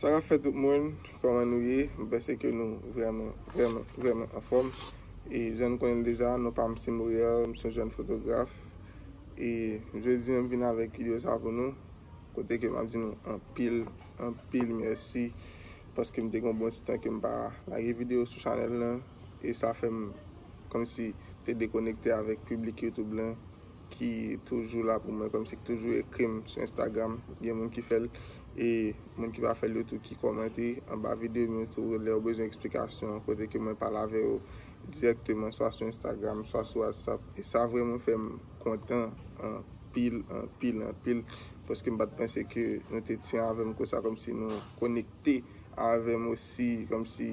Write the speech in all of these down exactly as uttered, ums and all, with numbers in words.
Sa k ap fèt tout moun, kòman nou ye? M panse ke nou vrèman, vrèman, vrèman anfòm. E jan nou konnen l deja, non pa m se Moriel, m se yon jèn fotograf. E jodi a m vin avèk videyo sa pou nou, kote ke m ap di nou anpil, anpil mèsi, paske m te gen yon bon ti tan ke m pa lage videyo sou chanèl lan, e sa fè m kòmsi te dekonekte avèk piblik YouTube lan, ki toujou la pou mwen, kòmsi ki toujou ekri m sou Instagram. Gen moun ki fè l, e moun ki pa fè l yo tou ki kòmante anba videyo m yo tou, lè yo bezwen eksplikasyon, kote ke mwen pale avè yo dirèkteman, swa sou Instagram, swa sou WhatsApp. E sa vrèman fè m kontan anpil, anpil, anpil, paske m pa t panse ke nou te tyen avè m konsa, kòmsi nou konekte avè m osi, kòmsi,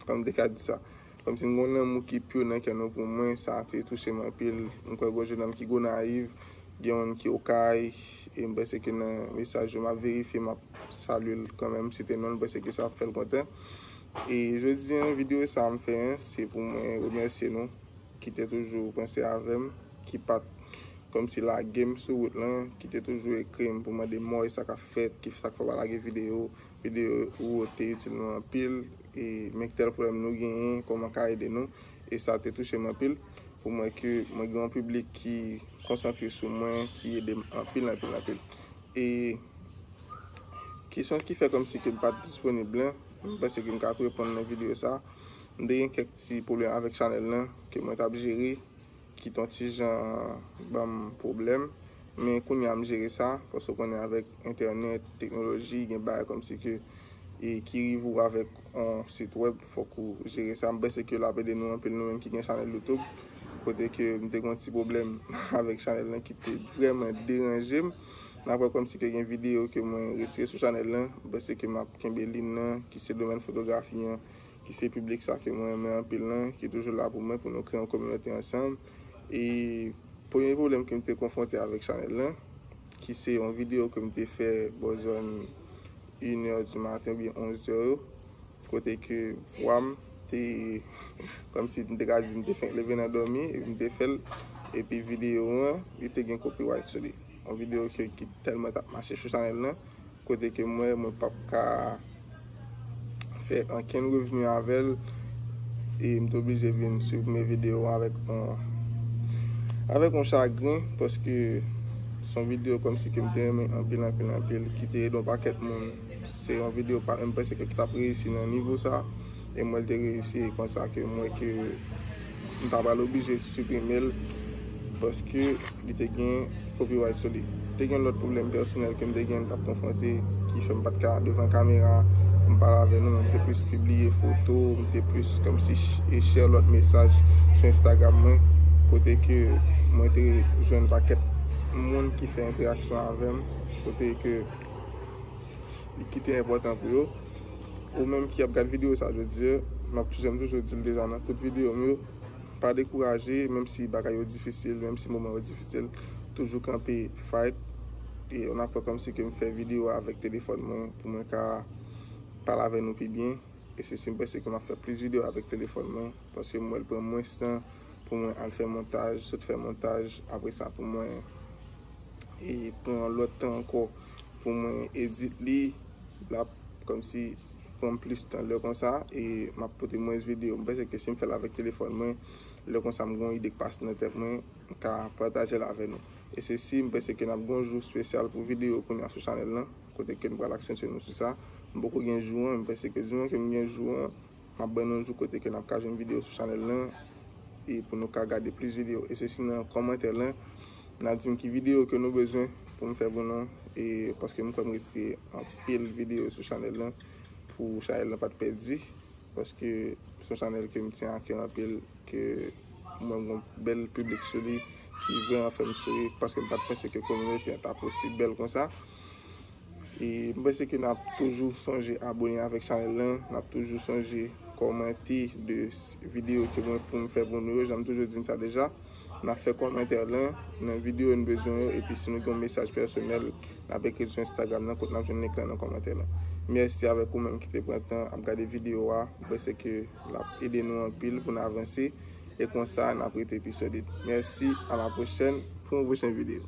kòm m te ka di sa. Kòmsi m gen yon lanmou ki pure nan kè nou pou mwen, sa te touche m anpil. M kwè gen yon jennonm ki Gonayiv, gen yon ki Okay, e m panse ke nan mesaj yo m ap verifye, m ap salye l kanmenm, site non l, m panse ke sa ap fè l kontan. E jodi a, videyo sa a m fè an, se pou mwen remèsye nou, ki te toujou panse avè m, ki pa t kòmsi lage m sou wout lan, ki te toujou ekri m pou mande m, Mòy, sa k ap fèt, ki sa k fè w pa lage videyo, videyo ou te itil nou anpil, e men tèl pwoblèm nou genyen, kòman ka ede nou, e sa te touche m anpil, pou mwen ke mwen gen yon piblik ki konsantre sou mwen, ki ede m anpil, anpil, anpil. E kesyon ki fè kòmsi ke m pa t disponib lan, m panse ke m ka tou reponn nan videyo sa. M te gen kèk ti pwoblèm avèk chanèl lan ke mwen t ap jere, ki t on ti jan ban m pwoblèm. Men kounye a m jere sa, paske w konnen avèk entènèt, teknoloji, gen bagay kòmsi ke, e ki rive w avèk on sit wèb, fòk ou jere sa. M panse ke l ap ede nou anpil, nou menm ki gen chanèl YouTube, kote ke m te gen yon ti pwoblèm avèk chanèl lan ki te vrèman deranje m. N ap wè kòmsi ke gen videyo ke mwen retire sou chanèl lan, m panse ke m ap kenbe liy nan, ki se domèn fotografi an, ki se piblik sa ke mwen renmen anpil lan, ki toujou la pou mwen, pou nou kreye yon kominote ansanm. E premye pwoblèm ke m te konfwonte avèk chanèl lan, ki se yon videyo ke m te fè bò zòn inè di maten oubyen onz è yo, kote ke vwa m te, kòmsi m te ka di m te fenk leve nan dòmi, epi m te fè l, epi videyo an, li te gen copyright sou li. Yon videyo ke, ki tèlman t ap mache sou chanèl lan, kote ke mwen, mwen p ap ka fè ankenn revni avè l, e m te oblije vin siprime videyo an avèk on, avèk on chagren, paske se yon videyo kòmsi ke m te renmen anpil, anpil, anpil, ki te ede yon pakèt moun. Se yon videyo pa menm prèske ki t ap reyisi nan nivo sa, e mwen l te reyisi, e konsa ke m wè ke m ta pral oblije siprime l, paske li te gen copyright sou li. Te gen lòt pwoblèm pèsonèl ke m te gen, m t ap konfwonte, ki fè m pa t ka devan kamera pou m pale avè nou, men m te plis pibliye foto, m te plis kòmsi ch-, e share lòt mesaj sou Instagram mwen, kote ke mwen te jwenn pakèt moun ki fè entèraksyon avè m, kote ke li ki te enpòtan pou yo. Ou menm ki ap gad videyo sa jodi a, m ap toujou, m toujou di l deja nan tout videyo m yo, pa dekouraje, menm si bagay yo difisil, menm si moman yo difisil, toujou kanpe, fight. E w ap wè kòmsi ke m fè videyo avèk telefòn mwen pou mwen ka pale avè nou pi byen. E se si m panse ke m ap fè plis videyo avèk telefòn mwen, paske m wè l pran mwens tan pou mwen al fè montaj, sot fè montaj, apre sa pou mwen e pran lòt tan ankò pou mwen edit li, l ap kòmsi pran m plis tan lè konsa, e m ap pote mwens videyo. M panse ke si m fè l avèk telefòn mwen, lè konsa m gen yon ide k pase nan tèt mwen, m ka pataje l avè nou. E se si m panse ke n ap gen yon jou espesyal pou videyo kounye a sou chanèl lan, kote ke n pral aksantye nou sou sa. M poko gen jou an, m panse ke di mwen ke m gen jou an, m ap ban nou jou kote ke n ap ka jwenn videyo sou chanèl lan, e pou nou ka gade plis videyo. E se si nan kòmantè lan, n a di m ki videyo ke nou bezwen pou m fè pou nou, e paske m kwè m retire anpil videyo sou chanèl lan, pou chanèl lan pa t pèdi, paske se yon chanèl ke m tyen a kè anpil, ke mwen gen yon bèl piblik sou li, ki vrèman fè m souri, paske m pa t panse ke kominote an ta posib bèl konsa. E m panse ke n ap toujou sonje abone avèk chanèl lan, n ap toujou sonje kòmante de s-, videyo ke mwen pou m fè pou nou yo, jan m toujou di n sa deja. N ap fè kòmantè lan nan videyo n bezwen yo, epi si nou gen yon mesaj pèsonèl, n ap ekri l sou Instagram nan, kot n ap jwenn link lan nan kòmantè lan. Mèsi avèk ou menm ki te pran tan ap gade videyo a, m panse ke l ap ede nou anpil pou n avanse, e konsa n ap rete pi solid. Mèsi, à la prochaine pou yon pwochen videyo.